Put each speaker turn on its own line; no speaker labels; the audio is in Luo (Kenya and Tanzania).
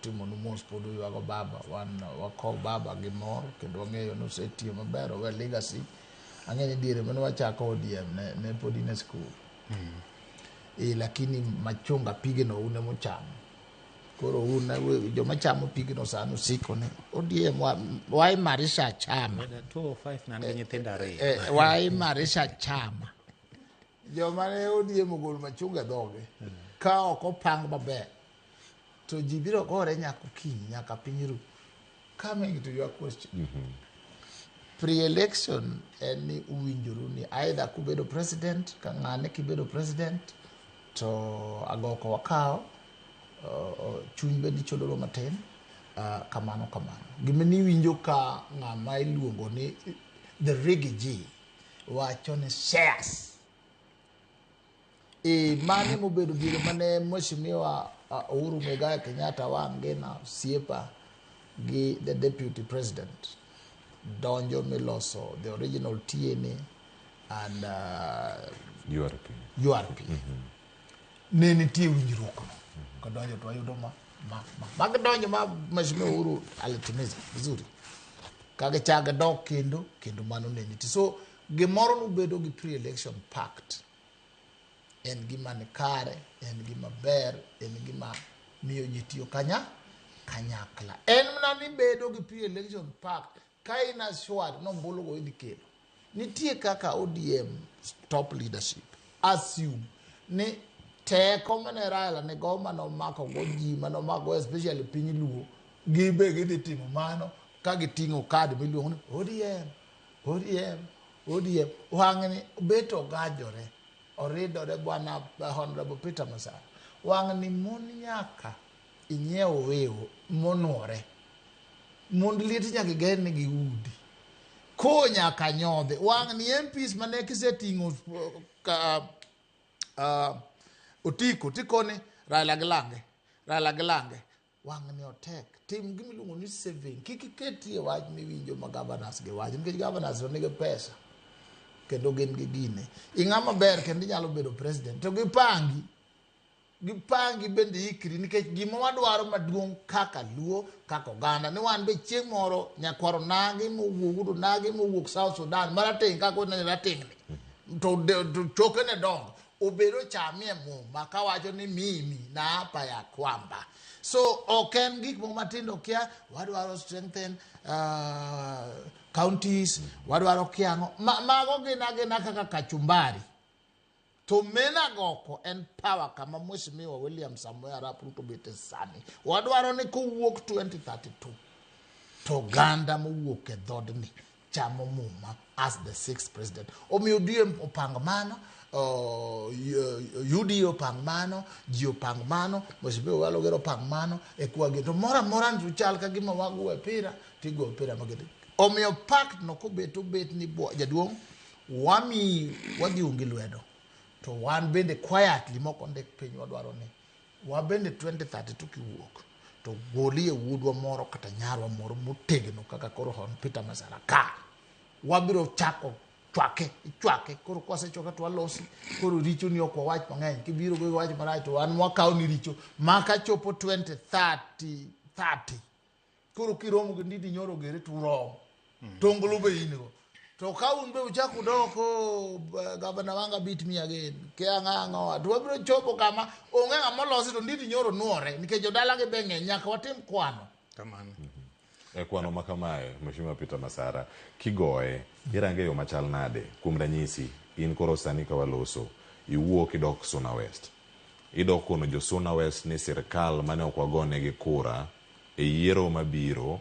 Timonu mos pod uywago baba. Wan wakow baba gi mor kendo wang'eyo ni osetiyo maber, owe legacy. Ang'e ni diere mane wachako ODM ne pod in e skul. Lakini machunga pigno un emochamo. Koro un joma chamo pigno sani osiko ni ODM waimarisha chama.
205 nan gi nyithindo ariyo.
Waimarisha chama. Joma ne ODM ogolo machunga e dhoge ka ok opang maber to ji biro gore nyaka okinyi nyaka piny ru. Coming to your question. Pre-election en ni uwinjoru ni either kubedo president ka ng'ane kibedo president to agoko wakawo chuny bende ichodoro matin kamano kamano. Gima niwinjo ka ng'ama iluongo ni the Riggy G wacho ni shares. Mane mobedo diere mane Mheshimiwa Uhuru Muigai Kenyatta wangina osiepa gi the deputy president donjo miloso the original TNA and
URP.
URP. Ne nitie winjruok no. Kadonjo to wayudo ma ma ma. Magidonjo ma Mheshimiwa Uhuru alitimiza vizuri. Kagichako dok kendo kendo mano ne nitie. So gimoro nobedo gi pre-election pact. En gima ni kare, en gima ber, en gima miyo ji tiyo kanyakla. En mana ni bedo gi pre-election pact ka in assured nombulu go idhi kelo. Nitie kaka ODM top leadership assume ni teko mane Raila nigo manomako go ji manomako go especially piny Luo gibe gidhi timo mano ka giting'o kad miluongo ni ODM ODM ODM wang'ni bet ogajore oridore bwana Honorable Peter Masara wang'ni mon nyaka inyiew wiw monuore mond liet nyaka iger negi udi ko nyaka nyodhe wang'ni MPs mane kiseting'o otiko tikoni Raila gi lange Raila gi lange wang'ni otek tim gimiluongo ni saving kik iketie wach miwinjo ma governors gi wacho nikech governors to nigi pesa kendo gin gi gine ing'ama ber kendo inyalo bedo president to gipangi gipangi bende ikri nikech gima wadwaro maduong' kaka Luo kaka oganda ni wan be chieng' moro nyakwaro nagi mowuok udo nagi mowuok South Sudan marateng' kaka onene rateng' ni to chokene dongo obedo chamie muma kawacho ni mimi naapa ya kwamba so ok en gik moko matindo kia wadwaro strengthen counties wadwaro kiang'o mago gin agina kaka kachumbari to menagoko en power kama Mheshimiwa William Samoei Arap Ruto bete sani wadwaro ni kowuok 2032 to oganda mowuok e dhodni chamo muma as the sixth president omiyo ODM opang mano UDA opang mano ji opang mano Mheshimiwa Walu Gero opang mano e kwagi to moro amora to chal ka gima wago e pira tigo pira magete omiyo pact no kobet obet ni jaduong' wami wadhi ungi lwedo to wan bende quietly mok ondik piny wadwaro ni wabende 2032 kiwuok to golie wuodwa moro kata nyarwa moro motegno kaka koro Hon Peter Masara ka wabiro chako chwake ichwake koro kwasechwake to walosi koro richo ni ok wawach mang'eny kibiro go wach marach to wan wakawo ni richo maka chopo 2030 30 koro kiromo gi Ndindi Nyoro gere to uromo tonglo be in go to ka un be uchak udok oh, gavana wanga beat me again ke ang'o ang'o to wabiro chopo kama onge ng'ama olosi to Ndindi Nyoro nuore nikech jodala gi be ng'eny nyaka watim kwano
kamano
E kwano ma kamae, Mheshimiwa Peter Masara, kigoye, irange yo machal nade? Kuom ranyisi, in koro sani ka waloso, iwuok idok Suna West. Idok kono jo Suna West ni sirkal mane ok wagonegi kura e yiero mabiro.